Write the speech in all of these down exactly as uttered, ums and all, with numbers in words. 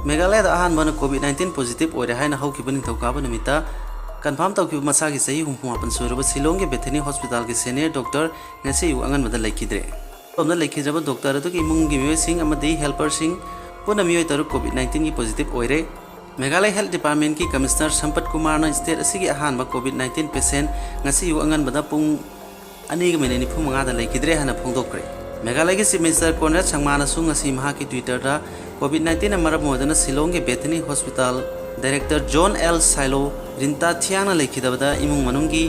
ꯃꯦꯘꯥꯂꯌꯥꯗ ꯑꯍꯥꯟꯕ ꯑꯣꯏꯅ COVID nineteen positive ꯑꯣꯏꯔꯦ ꯍꯥꯏꯅ ꯍꯧꯈꯤꯕ ꯅꯤꯡꯊꯧꯀꯥꯕ ꯅꯨꯃꯤꯠꯇ confirm ꯇꯧꯈꯤꯕ ꯃꯁꯥꯒꯤ ꯆꯍꯤ ꯍꯨꯝꯐꯨ ꯃꯥꯄꯟ ꯁꯨꯔꯕ ꯁꯤꯂꯣꯡꯒꯤ Bethany Hospitalꯒꯤ senior doctor ꯉꯁꯤ ꯑꯌꯨꯛ ꯑꯉꯟꯕꯗ ꯂꯩꯈꯤꯗ꯭ꯔꯦ꯫ ꯑꯃꯔꯣꯝꯗ ꯂꯩꯈꯤꯗ꯭ꯔꯕ doctor ꯑꯗꯨꯒꯤ ꯏꯃꯨꯡꯒꯤ ꯃꯤꯑꯣꯏꯁꯤꯡ ꯑꯃꯗꯤ helperꯁꯤꯡ ꯄꯨꯟꯅ ꯃꯤꯑꯣꯏ ꯇꯔꯨꯛ COVID nineteenꯒꯤ positive ꯑꯣꯏꯔꯦ꯫ ꯃꯦꯘꯥꯂꯌ Health Departmentꯀꯤ Commissioner ꯁꯝꯄꯠ ꯀꯨꯃꯥꯔꯅ state ꯑꯁꯤꯒꯤ ꯑꯍꯥꯟꯕ COVID nineteen patient ꯉꯁꯤ ꯑꯌꯨꯛ ꯑꯉꯟꯕꯗ ꯄꯨꯡ ꯑꯅꯤꯒ ꯃꯤꯅꯤꯠ ꯅꯤꯐꯨ ꯃꯉꯥꯗ ꯂꯩꯈꯤꯗ꯭ꯔꯦ ꯍꯥꯏꯅ ꯐꯣꯡꯗꯣꯛꯈ꯭ꯔꯦ꯫ ꯃꯦꯘꯥꯂꯌꯒꯤ Chief Minister ꯀꯣꯟꯔꯥꯗ ꯁꯪꯃꯥꯅꯁꯨ ꯉꯁꯤ ꯃꯍꯥꯛꯀꯤ Twitterꯗ COVID nineteenꯅ ꯃꯔꯝ ꯑꯣꯏꯗꯨꯅ ꯁꯤꯂꯣꯡꯒꯤ Bethany Hospital director John L Silo ꯔꯤꯟꯇꯥ ꯊꯤꯌꯥꯡꯅ ꯂꯩꯈꯤꯗꯕꯗ ꯏꯃꯨꯡ ꯃꯅꯨꯡꯒꯤ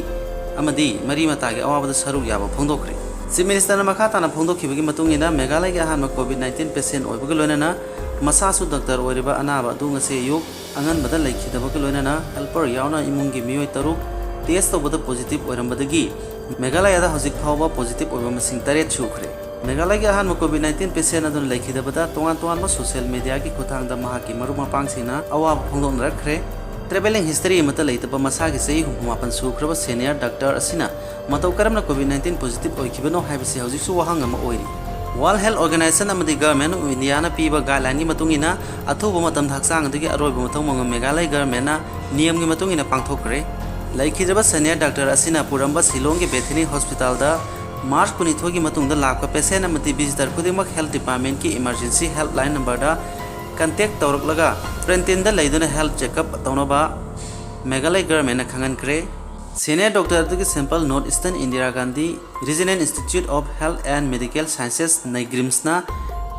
ꯑꯃꯗꯤ ꯃꯔꯤ ꯃꯇꯥꯒꯤ ꯑꯋꯥꯕꯗ ꯁꯔꯨꯛ ꯌꯥꯕ ꯐꯣꯡꯗꯣꯛꯈ꯭ꯔꯦ꯫ Chief Ministerꯅ ꯃꯈꯥ ꯇꯥꯅ ꯐꯣꯡꯗꯣꯛꯈꯤꯕꯒꯤ ꯃꯇꯨꯡ ꯏꯟꯅ, ꯃꯦꯘꯥꯂꯌꯒꯤ ꯑꯍꯥꯟꯕ COVID nineteen patient ꯑꯣꯏꯕꯒ ꯂꯣꯏꯅꯅ ꯃꯁꯥꯁꯨ doctor ꯑꯣꯏꯔꯤꯕ ꯑꯅꯥꯕ ꯑꯗꯨ ꯉꯁꯤ ꯑꯌꯨꯛ ꯑꯉꯟꯕꯗ ꯂꯩꯈꯤꯗꯕꯒ ꯂꯣꯏꯅꯅ helper ꯌꯥꯎꯅ ꯏꯃꯨꯡꯒꯤ ꯃꯤꯑꯣꯏ ꯇꯔꯨꯛ test ꯇꯧꯕꯗ positive ꯑꯣꯏꯔꯝꯕꯗꯒꯤ ꯃꯦꯘꯥꯂꯌꯗ ꯍꯧꯖꯤꯛ ꯐꯥꯎꯕ positive ꯑꯣꯏꯕ ꯃꯁꯤꯡ ꯇꯔꯦꯠ ꯁꯨꯈ꯭ꯔꯦ꯫ ꯃꯦꯘꯥꯂꯌꯒꯤ ꯑꯍꯥꯟꯕ COVID nineteen patient ꯑꯗꯨꯅ ꯂꯩꯈꯤꯗꯕꯗ ꯇꯣꯉꯥꯟ ꯇꯣꯉꯥꯟꯕ social mediaꯒꯤ ꯈꯨꯠꯊꯥꯡꯗ ꯃꯍꯥꯛꯀꯤ ꯃꯔꯨꯞ ꯃꯄꯥꯡꯁꯤꯡꯅ ꯑꯋꯥꯕ ꯐꯣꯡꯗꯣꯛꯅꯔꯛꯈ꯭ꯔꯦ꯫ Travelling history ꯑꯃꯠꯇ ꯂꯩꯇꯕ ꯃꯁꯥꯒꯤ ꯆꯍꯤ ꯍꯨꯝꯐꯨ ꯃꯥꯄꯟ ꯁꯨꯈ꯭ꯔꯕ senior doctor ꯑꯁꯤꯅ ꯃꯇꯧ ꯀꯔꯝꯅ COVID nineteen positive ꯑꯣꯏꯈꯤꯕꯅꯣ ꯍꯥꯏꯕꯁꯤ ꯍꯧꯖꯤꯛꯁꯨ ꯋꯥꯍꯪ ꯑꯃ ꯑꯣꯏꯔꯤ꯫ World Health Organization ꯑꯃꯗꯤ Government of Indiaꯅ ꯄꯤꯕ guidelineꯒꯤ ꯃꯇꯨꯡ ꯏꯟꯅ, ꯑꯊꯨꯕ ꯃꯇꯝꯗ ꯍꯛꯆꯥꯡ ꯑꯗꯨꯒꯤ ꯑꯔꯣꯏꯕ ꯃꯊꯧ ꯃꯉꯝ ꯃꯦꯘꯥꯂꯌ governmentꯅ ꯅꯤꯌꯝꯒꯤ ꯃꯇꯨꯡ ꯏꯟꯅ ꯄꯥꯡꯊꯣꯛꯈ꯭ꯔꯦ꯫ ꯂꯩꯈꯤꯗ꯭ꯔꯕ senior doctor ꯑꯁꯤꯅ ꯄꯨꯔꯝꯕ ꯁꯤꯂꯣꯡꯒꯤ Bethany Hospitalꯗ March ꯀꯨꯟꯅꯤꯊꯣꯏꯒꯤ ꯃꯇꯨꯡꯗ ꯂꯥꯛꯄ patient ꯑꯃꯗꯤ visitor ꯈꯨꯗꯤꯡꯃꯛ Health Departmentꯀꯤ emergency helpline numberꯗ contact ꯇꯧꯔꯛꯂꯒ quarantineꯗ ꯂꯩꯗꯨꯅ health checkup ꯇꯧꯅꯕ ꯃꯦꯘꯥꯂꯌ governmentꯅ ꯈꯪꯍꯟꯈ꯭ꯔꯦ꯫ Senior doctor ꯑꯗꯨꯒꯤ sample North Eastern Indira Gandhi Regional Institute of Health and Medical Sciences, NIGRIHMSꯅ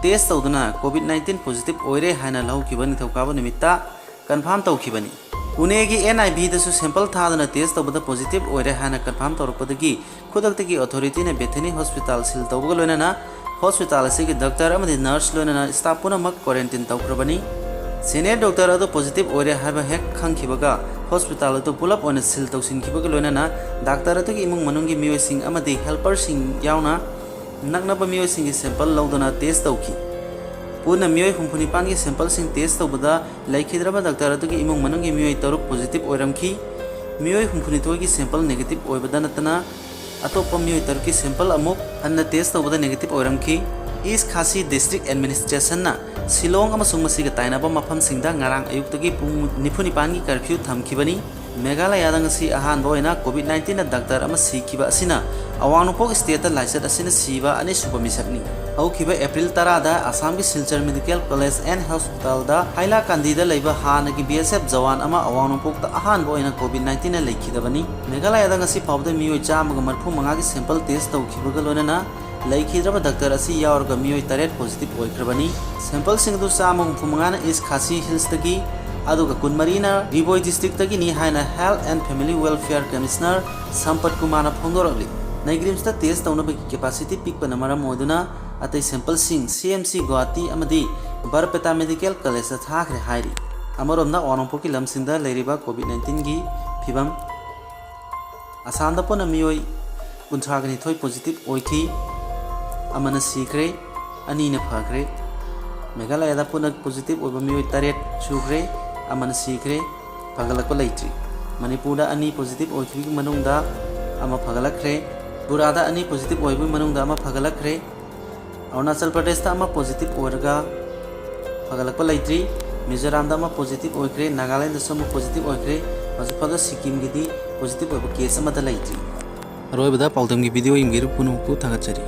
test ꯇꯧꯗꯨꯅ COVID nineteen positive ꯑꯣꯏꯔꯦ ꯍꯥꯏꯅ ꯂꯧꯈꯤꯕ ꯅꯤꯡꯊꯧꯀꯥꯕ ꯅꯨꯃꯤꯠꯇ confirm ꯇꯧꯈꯤꯕꯅꯤ꯫ ꯄꯨꯅꯦꯒꯤ NIVꯗꯁꯨ sample ꯊꯥꯗꯨꯅ test ꯇꯧꯕꯗ positive ꯑꯣꯏꯔꯦ ꯍꯥꯏꯅ confirm ꯇꯧꯔꯛꯄꯗꯒꯤ ꯈꯨꯗꯛꯇꯒꯤ authorityꯅ Bethany Hospital seal ꯇꯧꯕꯒ ꯂꯣꯏꯅꯅ hospital ꯑꯁꯤꯒꯤ doctor ꯑꯃꯗꯤ nurse ꯂꯣꯏꯅꯅ staff ꯄꯨꯝꯅꯃꯛ quarantine ꯇꯧꯈ꯭ꯔꯕꯅꯤ꯫ Senior doctor ꯑꯗꯨ positive ꯑꯣꯏꯔꯦ ꯍꯥꯏꯕ ꯍꯦꯛ ꯈꯪꯈꯤꯕꯒ hospital ꯑꯗꯨ ꯄꯨꯂꯞ ꯑꯣꯏꯅ seal ꯇꯧꯁꯤꯟꯈꯤꯕꯒ ꯂꯣꯏꯅꯅ doctor ꯑꯗꯨꯒꯤ ꯏꯃꯨꯡ ꯃꯅꯨꯡꯒꯤ ꯃꯤꯑꯣꯏꯁꯤꯡ ꯑꯃꯗꯤ helperꯁꯤꯡ ꯌꯥꯎꯅ ꯅꯛꯅꯕ ꯃꯤꯑꯣꯏꯁꯤꯡꯒꯤ sample ꯂꯧꯗꯨꯅ test ꯇꯧꯈꯤ꯫ ꯄꯨꯟꯅ ꯃꯤꯑꯣꯏ ꯍꯨꯝꯐꯨ ꯅꯤꯄꯥꯟꯒꯤ sampleꯁꯤꯡ test ꯇꯧꯕꯗ ꯂꯩꯈꯤꯗ꯭ꯔꯕ doctor ꯑꯗꯨꯒꯤ ꯏꯃꯨꯡ ꯃꯅꯨꯡꯒꯤ ꯃꯤꯑꯣꯏ ꯇꯔꯨꯛ positive ꯑꯣꯏꯔꯝꯈꯤ꯫ ꯃꯤꯑꯣꯏ ꯍꯨꯝꯐꯨꯅꯤꯊꯣꯏꯒꯤ sample negative ꯑꯣꯏꯕꯗ ꯅꯠꯇꯅ ꯑꯇꯣꯞꯄ ꯃꯤꯑꯣꯏ ꯇꯔꯨꯛꯀꯤ sample ꯑꯃꯨꯛ ꯍꯟꯅ test ꯇꯧꯕꯗ negative ꯑꯣꯏꯔꯝꯈꯤ꯫ East Khasi District Administration ꯅ ꯁꯤꯂꯣꯡ ꯑꯃꯁꯨꯡ ꯃꯁꯤꯒ ꯇꯥꯏꯅꯕ ꯃꯐꯝꯁꯤꯡꯗ ꯉꯔꯥꯡ ꯑꯌꯨꯛꯇꯒꯤ ꯄꯨꯡ ꯅꯤꯐꯨ ꯅꯤꯄꯥꯟꯒꯤ curfew ꯊꯝꯈꯤꯕꯅꯤ꯫ ꯃꯦꯘꯥꯂꯌꯥꯗ ꯉꯁꯤ ꯑꯍꯥꯟꯕ ꯑꯣꯏꯅ COVID nineteen ꯗ doctor ꯑꯃ ꯁꯤꯈꯤꯕ ꯑꯁꯤꯅ ꯑꯋꯥꯡ ꯅꯣꯡꯄꯣꯛ state ꯇ ꯂꯥꯏꯆꯠ ꯑꯁꯤꯅ ꯁꯤꯕ ꯑꯅꯤꯁꯨꯕ ꯃꯤꯁꯛꯅꯤ꯫ ꯍꯧꯈꯤꯕ April ꯇꯔꯥꯗ ꯑꯁꯥꯝꯒꯤ Silchar Medical College and Hospital ꯗ ꯍꯥꯏꯂꯥꯀꯥꯟꯗꯤꯗ ꯂꯩꯕ ꯍꯥꯟꯅꯒꯤ B S F ꯖꯋꯥꯟ ꯑꯃ ꯑꯋꯥꯡ ꯅꯣꯡꯄꯣꯛꯇ ꯑꯍꯥꯟꯕ ꯑꯣꯏꯅ COVID nineteen ꯅ ꯂꯩꯈꯤꯗꯕꯅꯤ꯫ ꯃꯦꯘꯥꯂꯌꯥꯗ ꯉꯁꯤ ꯐꯥꯎꯕꯗ ꯃꯤꯑꯣꯏ ꯆꯥꯝꯃꯒ ꯃꯔꯤꯐꯨ ꯃꯉꯥꯒꯤ sample test ꯇꯧꯈꯤꯕꯒ ꯂꯣꯏꯅꯅ ꯂꯩꯈꯤꯗ꯭ꯔꯕ doctor ꯑꯁꯤ ꯌꯥꯎꯔꯒ ꯃꯤꯑꯣꯏ ꯇꯔꯦꯠ positive ꯑꯣꯏꯈ꯭ꯔꯕꯅꯤ꯫ Sample ꯁꯤꯡ ꯑꯗꯨ ꯆꯥꯝꯃ ꯍꯨꯝꯐꯨ ꯃꯉꯥꯅ East Khasi Hills ꯇꯒꯤ, ꯑꯗꯨꯒ ꯀꯨꯟꯃꯔꯤꯅ ꯔꯤꯕꯣꯏ district ꯇꯒꯤꯅꯤ ꯍꯥꯏꯅ Health and Family Welfare Commissioner ꯁꯝꯄꯠ ꯀꯨꯃꯥꯔꯅ ꯐꯣꯡꯗꯣꯔꯛꯂꯤ꯫ NEIGRIHMS ꯇ test ꯇꯧꯅꯕꯒꯤ capacity ꯄꯤꯛꯄꯅ ꯃꯔꯝ ꯑꯣꯏꯗꯨꯅ ꯑꯇꯩ sample ꯁꯤꯡ C M C ꯒꯨꯋꯥꯍꯥꯇꯤ ꯑꯃꯗꯤ ꯕꯔꯄꯦꯇꯥ Medical College ꯇ ꯊꯥꯈ꯭ꯔꯦ ꯍꯥꯏꯔꯤ꯫ ꯑꯃꯔꯣꯝꯗ, ꯑꯋꯥꯡ ꯅꯣꯡꯄꯣꯛꯀꯤ ꯂꯝꯁꯤꯡꯗ ꯂꯩꯔꯤꯕ COVID nineteen ꯒꯤ ꯐꯤꯕꯝ꯫ ꯑꯁꯥꯝꯗ ꯄꯨꯟꯅ ꯃꯤꯑꯣꯏ ꯀꯨꯟꯊ꯭ꯔꯥꯒ ꯅꯤꯊꯣꯏ positive ꯑꯣꯏꯈꯤ, ꯑꯃꯅ ꯁꯤꯈ꯭ꯔꯦ, ꯑꯅꯤꯅ ꯐꯈ꯭ꯔꯦ꯫ ꯃꯦꯘꯥꯂꯌꯥꯗ ꯄꯨꯟꯅ positive ꯑꯣꯏꯕ ꯃꯤꯑꯣꯏ ꯇꯔꯦꯠ ꯁꯨꯈ꯭ꯔꯦ, ꯑꯃꯅ ꯁꯤꯈ꯭ꯔꯦ, ꯐꯒꯠꯂꯛꯄ ꯂꯩꯇ꯭ꯔꯤ꯫ ꯃꯅꯤꯄꯨꯔꯗ ꯑꯅꯤ positive ꯑꯣꯏꯈꯤꯕꯒꯤ ꯃꯅꯨꯡꯗ ꯑꯃ ꯐꯒꯠꯂꯛꯈ꯭ꯔꯦ꯫ ꯇ꯭ꯔꯤꯄꯨꯔꯥꯗ ꯑꯅꯤ positive ꯑꯣꯏꯕꯒꯤ ꯃꯅꯨꯡꯗ ꯑꯃ ꯐꯒꯠꯂꯛꯈ꯭ꯔꯦ꯫ ꯑꯔꯨꯅꯥꯆꯜ ꯄ꯭ꯔꯗꯦꯁꯇ ꯑꯃ positive ꯑꯣꯏꯔꯒ ꯐꯒꯠꯂꯛꯄ ꯂꯩꯇ꯭ꯔꯤ꯫ ꯃꯤꯖꯣꯔꯥꯝꯗ ꯑꯃ positive ꯑꯣꯏꯈ꯭ꯔꯦ꯫ ꯅꯥꯒꯥꯂꯦꯟꯗꯁꯨ ꯑꯃ positive ꯑꯣꯏꯈ꯭ꯔꯦ꯫ ꯍꯧꯖꯤꯛ ꯐꯥꯎꯗ ꯁꯤꯛꯀꯤꯝꯒꯤꯗꯤ positive ꯑꯣꯏꯕ case ꯑꯃꯠꯇ ꯂꯩꯇ꯭ꯔꯤ꯫ ꯑꯔꯣꯏꯕꯗ ꯄꯥꯎꯗꯝꯒꯤ video ꯌꯦꯡꯕꯤꯔꯤꯕ ꯄꯨꯝꯅꯃꯛꯄꯨ ꯊꯥꯒꯠꯆꯔꯤ꯫